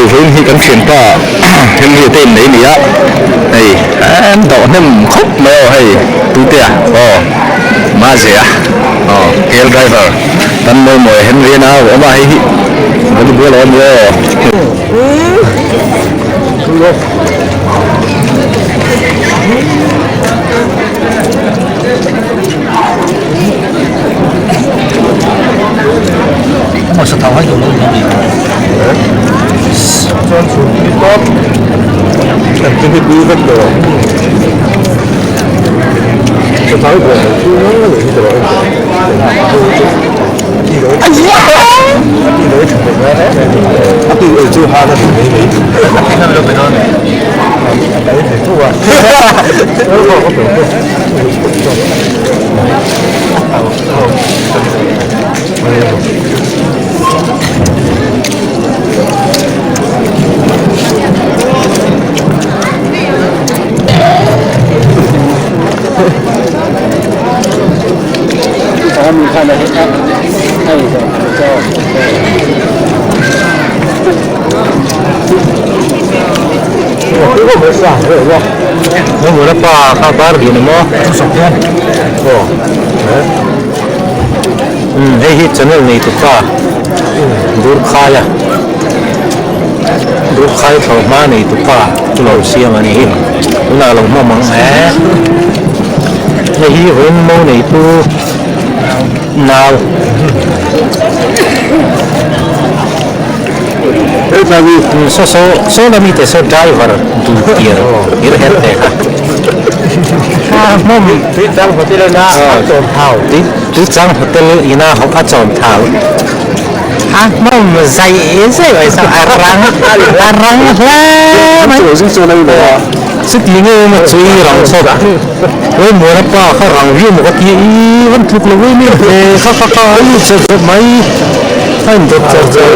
Hei vawiin hi kan thianpa Henry te innei a ni a, hei an dawh hnem khawp mai aw hei Tutea aw Mazia aw Kel driver tan mawi mawi Henry a nau awm a hei hi volleyball a awm ni aw. Hei hi channel nei tu pa Durkhaia Durkhai thlawh hma nei tu pa chu lo siam a ni hi tunah lo hmawm ang e hei hi vawiin mo nei tu nau saw saw saw lami te saw driver duh tir ir her te kha a hmawm Tuichang hotel ina a chawm thau Tuichang hotel ina a chawm thau a hmawm zai zai mai saw a rang a rang hle mai chuti nge emaw chui rang chawp ui muana pa kha rang viau maw ka ti i van tluk lo em em ve kha kha kha a in chawp chawp mai a in dawp char char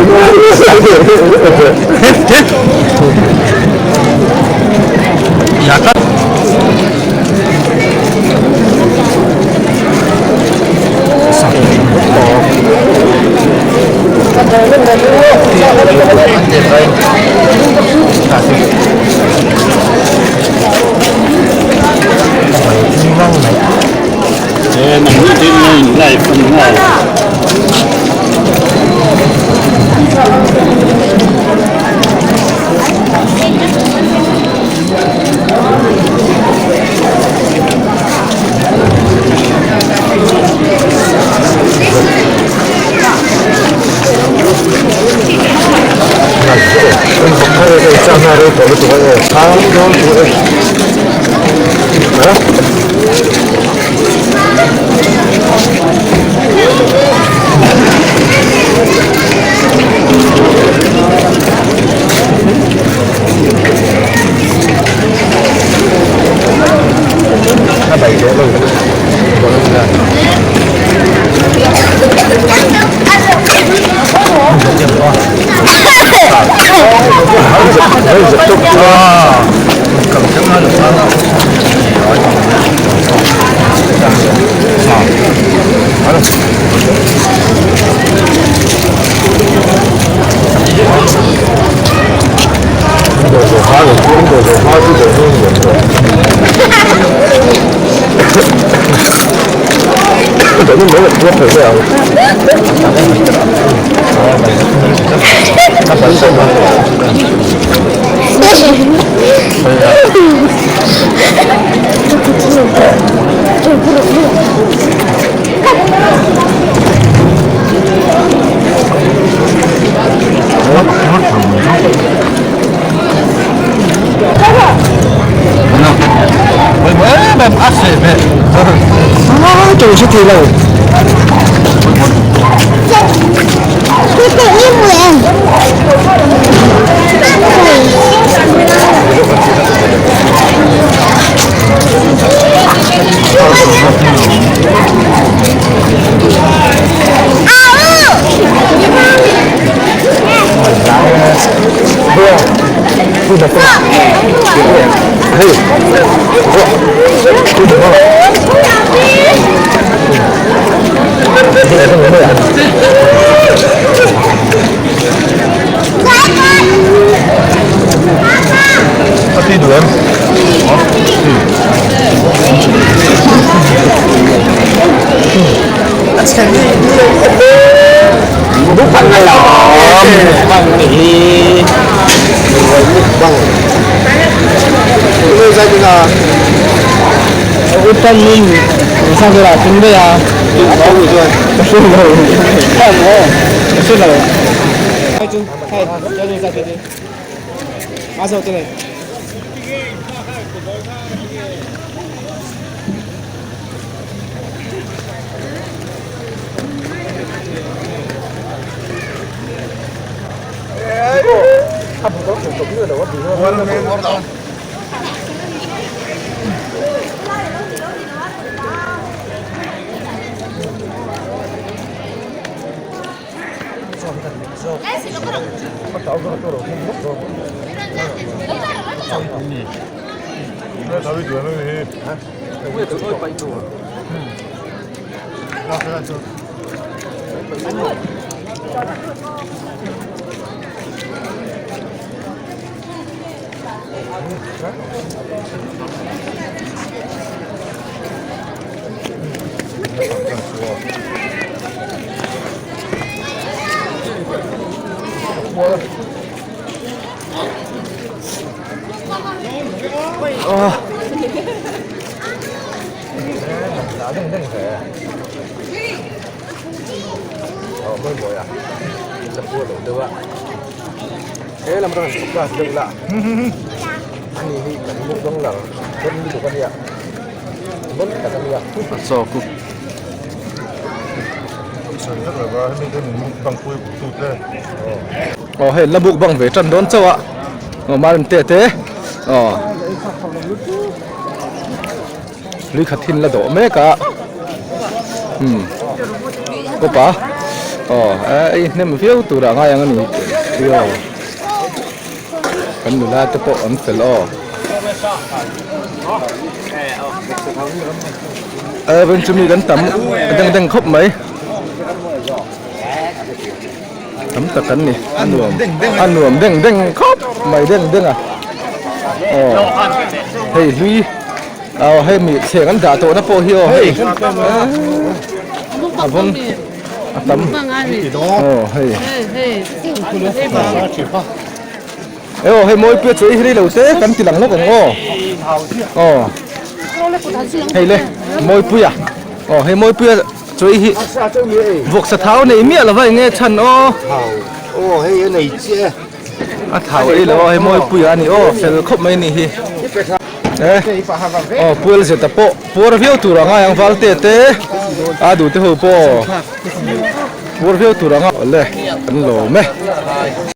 Aw hei la buk bang ve tan dawn chauh a aw marin te te aw lui khat hin la dawh mek a umm kawpa aw ei hnem viau tur ah ngai ang a ni aw kan nula te pawh an fel aw eh chumi kan tam deng deng khawp mai. Tam tak an ni a nuam a nuam deng deng khawp mai deng deng a aw hei hlui aw hei mi thleng an dah tawhna pawh hi aw hei a vawng a tam aw hei aw hei mawi pia chu ei hi rei lo te kan ti lang lawk ang aw aw hei le mawipuia aw hei mawipuia. Chawi hi vawksa thau nei miah lova eng nge chhan aw. Aw hei a nei chiah e. A thau ei lo aw hei mawipuia a ni aw fel khawp mai ni hi. Eh aw pual zeta pawh puar viau tur a ngai ang valte te a duh te ho pawh puar viau tur a ngai awle kan lawm e.